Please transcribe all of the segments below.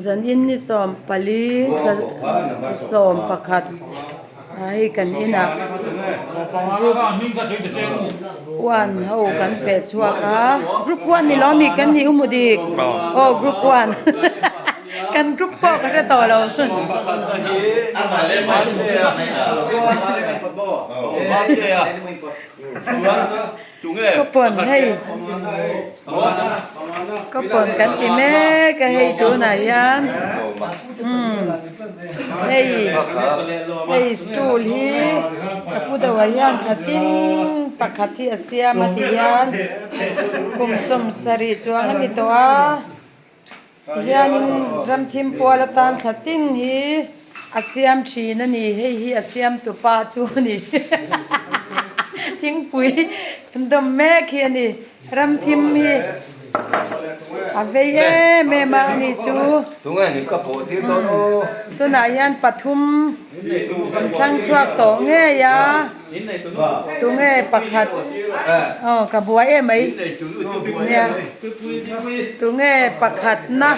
Zanin ni 14 thla 11 ah hei kan inah group one ho kan feh chhuak a group one ni lawm mi kan nih u mudik aw group one kan group pawh ka hre tawh lo. Ka pawn hei ka pawn kan ti mek a hei tunah hian umm hei hei stool hi ka pu deuhah hian thla tin pakhat hi a siam a ti hian kum 70 chuang a ni tawh a. Tihianin ramthim pual atan thla tin hi a siam thin a ni, hei hi a siam tu pa chu a ni thingpui an dawm mek hi a ni, ramthim hi a vei em em a ani chu tunah hian pathum an thlang chhuak tawh ngei a. Tunge pakhat aw ka buai em mai nia tunge pakhat na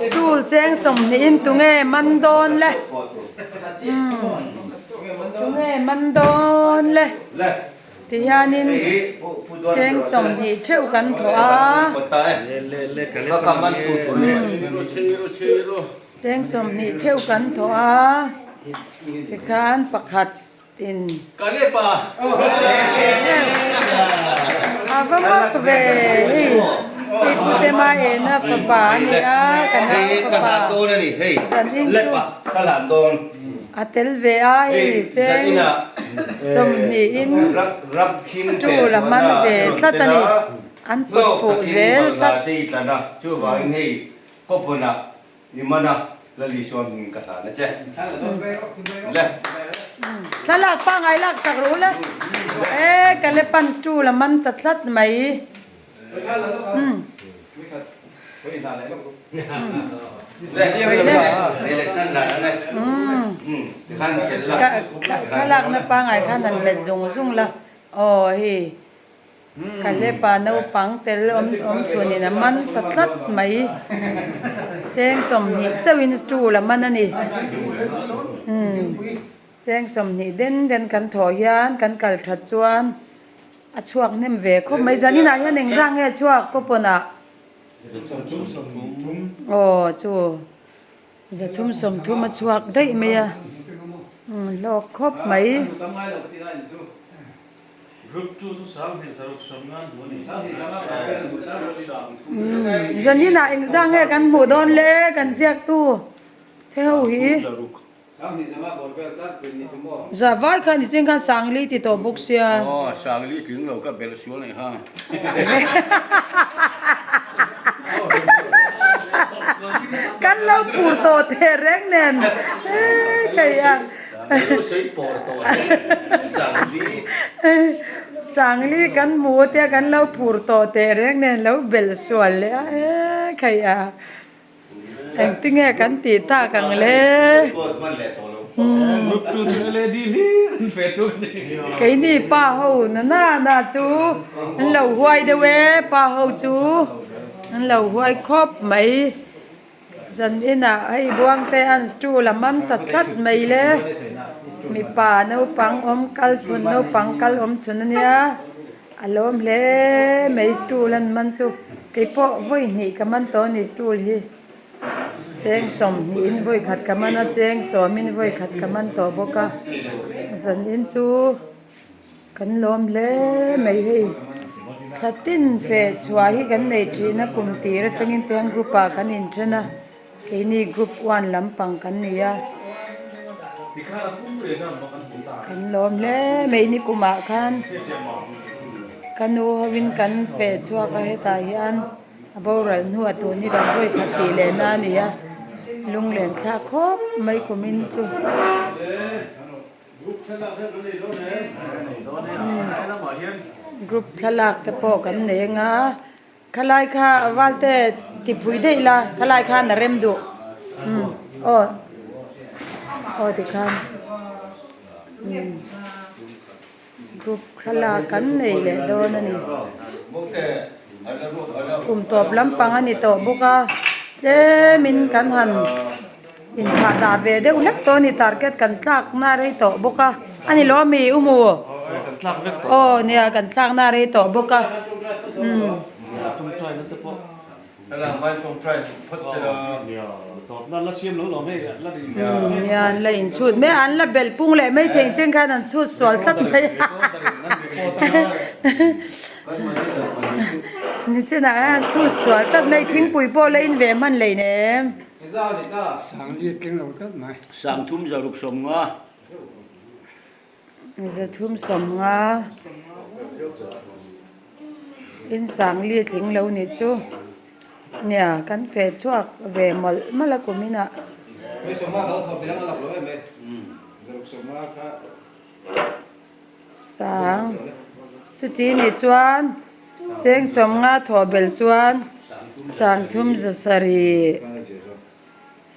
stool cheng 20 in tunge man dawn le umm tunge man dawn le ti hianin cheng 20 theuh kan thawh a cheng 20 theuh kan thawh a tikhan pakhat. Tin. A va mak ve hei hei pu te ma ena fapa a ni a ka nau fapa zanin chu a tel ve a hei cheng 20 in stool a man ve tlat a ni an pawt fuh zel tlat. I man a, Lali chuan hming ka hlan a che. Le. Thlalak pangai lak sak ru le. E ka le pan stool a man ta tlat mai. Um. Thlalak na pangai khan han hmet zung zung la. Aw hei. Ka hlepa naupang tel awm awm chhunin a man ta tlat mai. Cheng 20 chauhin stool a man a ni. Umm cheng 20 den den kan thawh hian kan kal that chuan a chhuak hnem ve khawp mai. Zaninah hian engzah nge chhuak kawpawnah? Aw chu 330 a chhuak daih mai a. Umm hlawk khawp mai. Zaninah engzah nge kan hmuh dawn le kan ziaktu the ho hi. Za vai khan i ching khan Sangli ti tawh bawk sia. Aw Sangli tling lo ka belh sual nei ha. Kan lo pur tawh teh reng nen kei a. Sangli kan hmu tia kan lo phur tawh teh reng nen lo belh sual leh a e khaih a engtinge kan tih tak ang le keini pa ho na na na chu an lo huai deuh e pa ho chu an lo huai khawp mai. Zan inah hei buangte an stool a man ta tlat mai le mipa naupang awm kal chhun naupang kal awm chhun ania a lawm hle mai stool an man chu keipawh vawi hnih ka man tawh a ni stool hi cheng 20 in vawi khat ka man a cheng 10 in vawi khat ka man tawh bawk a zan in chu. Kan lawm hle mai hei thla tin feh chhuah hi kan nei thin a kum tir atangin te hian group ah kan inthen a keini group one lampang kan ni a kan lawm hle mai ni kumah khan ka nu hovin kan feh chhuak a hetah hian a boral hnuah tun hi kan vawi khat tih leh na a ni a lunglen thlak khawp mai kumin chu. Group thlalak te pawh kan nei anga khalai kha valte ti phui daih la khalai khan a rem duh umm aw aw tikhan umm group thlalak kan nei leh dawn a ni kum tawp lampang a ni tawh bawk a. Tlemin kan han inthah dah ve deuh hlek tawh a ni target kan tlak na rei tawh bawk a a ni lawm mi u mu aw nia kan tlak na rei tawh bawk a umm. Nia an la inchhut mai a an la belh pung leh mai thei chen khan an chhut sual tlat mai a. Nichinah hian chhut sual tlat mai thingpui pawh la in ve hman lei nem. Sangthum zaruk sawmnga. Zathum sawmnga in sangli tling lo nih chu nia kan feh chhuak ve mawlh mawlh a kum inah. Sang chuti nih chuan cheng sawmnga thawh belh chuan sangthum zasarih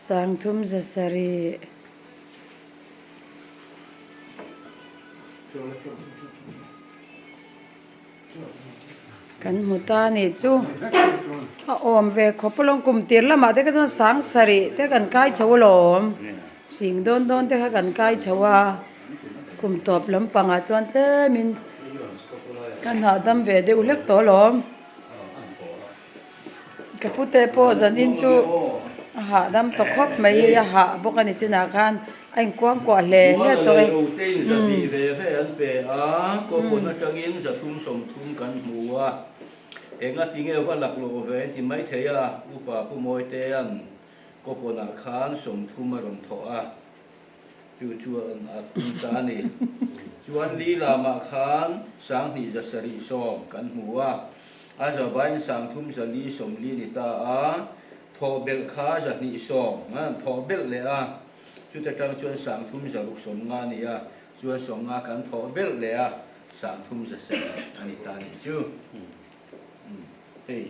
sangthum zasarih. Kan hmu ta a nih chu a awm ve khawp alawm kum tir lamah te kha chuan sang sarih te kan kai chho alawm sing dawn dawn te kha kan kai chho a kum tawp lampangah chuan tlemin kan hahdam ve deuh hlek tawh alawm. Ka pute pawh zanin chu a hahdam ta khawp mai hi a hah bawk a ni chinah khan a inkuang kuah hle hle tawh e. Rotein zahnih ve ve an pe a, kawpawn atangin zathum sawmthum kan hmu a, enga tinge va laklawh ve an ti maithei a, upa Pu Mawitea'n kawpawnah khan sawmthum a rawn thawh a. Chu chuan a tum ta a ni. Chuan li lamah khan sanghnih za sarih sawm kan hmu a, a za vaiin sangthum za li sawmli ni ta a, thawh belh kha za hnih sawm an thawh belh leh a, chute tang chuan sangthum za ruk sawm nga a ni a, chuan sawm nga kan thawh belh leh a, sangthum za sarih a ni ta a nih chu. Hei.